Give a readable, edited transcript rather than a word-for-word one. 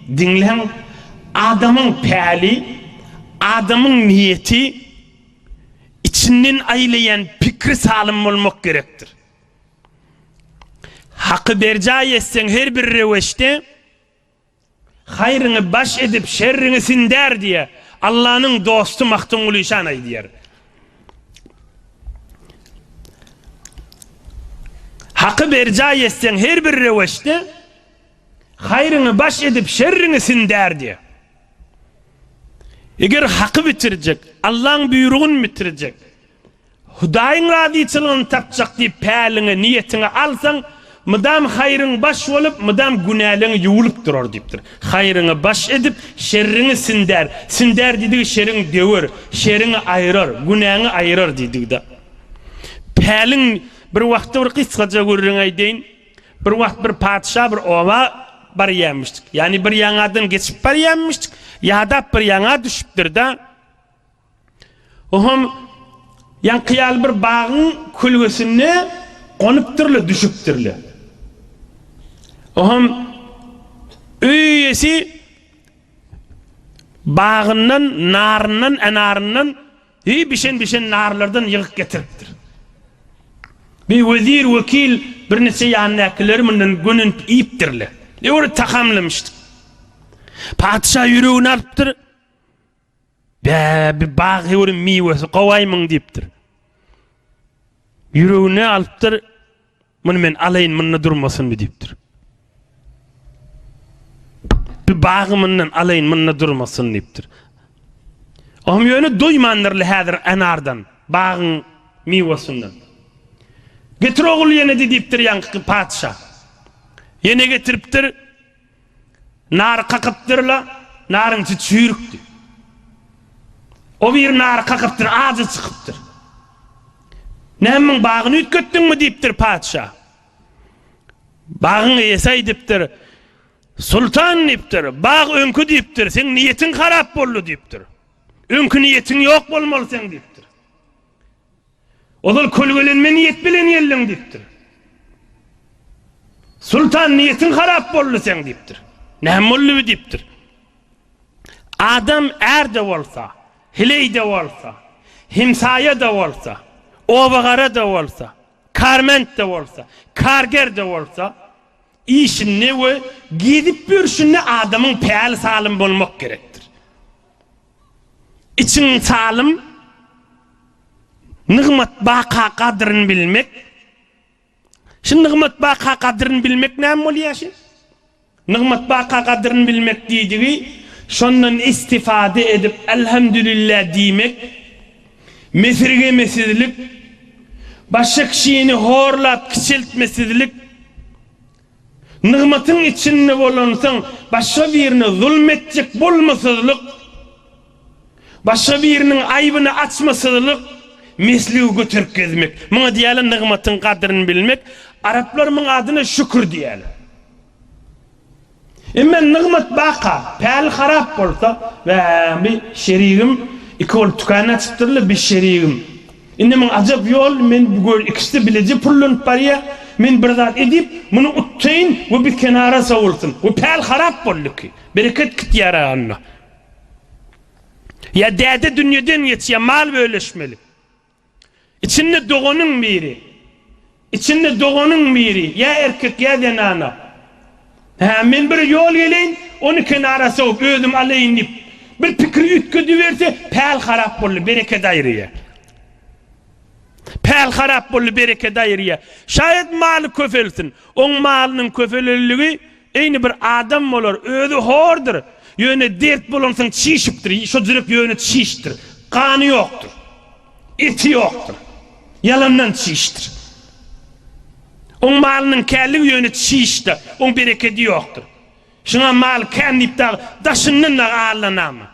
Diňläň, adamyň päli, adamyň niýeti, içinden aýlaýan pikri salym bolmak gerekdir. Haky berjaý etseň her bir reweşde, Haýryňy baş edip, şerriňi sindär diýýär. Allanyň dosty Magtymguly şan aýdýar. Haky berjaý etseň her bir reweşde, haýryňy baş edip, şerriňi sindär diýýär. Eger haky bitirjek, Allaň buýrugyny bitirjek, Hudaýyň razyçylygyny tapjak diýip päliňe, niýetiňe alsaň, mydam haýryň baş bolup, mydam günäleň ýuwulyp durar diýipdir. Haýryňy baş edip, şerriňi sindär. Sindär diýdigi şeriň döwer, şeriňi aýyrar, günäňi aýyrar diýdigi-de. Päliň bir wagtda bir gysgaja gürrüň aýdaýyn. Bir wagt bir patyşa bir oba barýarmyşdyk. Ýagny bir ýaňadan geçip barýarmyşdyk. Ýadap bir ýaňa düşüpdir-de. Oňam ýaňky ýaly bir bagyň kölgesinde gonupdyrlar, düşüpdirler. Oňam öý eýesi bagyndan, naryndan, enaryndan heý bişen-bişen narlardan ýygyp getiripdir. Bir wezir, wekil birniçe ýanyndakyleri mundan gönenip iýipdirler. Öwre tagamlamyşdyk. Patyşa ýüregini alypdyr. Bä, bi bag höwrüň miwesi gowaýmyň diýipdir. Ýüregine alypdyr, muny men alaýyn, munda durmasyn bi diýipdir. Bi bagy mundan alaýyn, munda durmasyn diýipdir. Ohm ýöne doýmandyrly häzir enardan, bagyň miwesinden. Getir ogul ýene diýipdir ýaňky patyşa. Ýene getiripdir. Nary kakypdyr-la, naryň içi çüýrükdi. O bir nary kakypdyr, ajy çykypdyr. Näme muň bagyny üýtgetdiňmi diýipdir patyşa. Bagyň eýesi aýdypdyr, Sultan diýipdir, bag öňki diýipdir, seň niýetiň harap boldy diýipdir. Öňki niýetiň ýok bolmaly seň diýipdir. Ozal kölgelenme niýet bilen geldiň diýipdir. Sultan niýetiň harap boldy seň diýipdir. Näme boldy bi diýipdir. Adam är-de bolsa, heleý-de bolsa, hemsaýa-da bolsa, obagara-da bolsa, karment-de bolsa, karger-de bolsa, işinde we gezip ýörşünde adamyň päli salym bolmak gerekdir. Içiň salym, nygmat baka gadryn bilmek. Şu nygmat baka gadryn bilmek näme bolýar şi? Nygmat baka gadryn bilmek diýdigi, şondan istifade edip Elhamdülillah diýmek, mesirgemesizlik, başga kişini horlap kiçeltmesizlik, Nygmatyň içinde bolansoň, başga birine zulm etjek bolmasyzlyk, başga biriniň aýbyny açmasyzlyk, mesligi göterip gezmek. Muňa diýýärler nygmatyň gadryny bilmek. Araplar muň adyna şükür diýýärler. Emma nygmat baka, päli harap bolsa, Wä, bi şerigim iki bolup tükän açypdyrlar, bi şerigim. Indi muň ajap ýol, men bu göl ikisi bileje pullanyp barýa, men bir zat edip, muny utsaýyn we bir kenara sowulsyn. We päl harap boldy ki. Bereket gitýär-ä onda. Ýa däde dünýeden geçýä, mal bölüşmeli. Içinde doganyň biri. Içinde doganyň biri, ýa erkek, ýa zenana. Hä, men bir ýol geleýin, ony kenara sowup, özüm alaýyn diýip, bir pikiri üýtgediberse, päl harap boldy, bereket aýyrýar. Päl harap boldy, bereket aýyrýar. Şaýat maly köpelsin. Oň malynyň köpelenligi eýni bir adam bolar, özi hordur, ýöne dert bolansoň çişipdir, şo jürek ýöne çişdir, gany ýokdur. Eti ýokdur. Ýalandan çişdir. Oň malynyň känligi ýöne çişdir. Oň berekedi ýokdur. Şuňa mal kän diýip dagy daşyndan dagy allanama.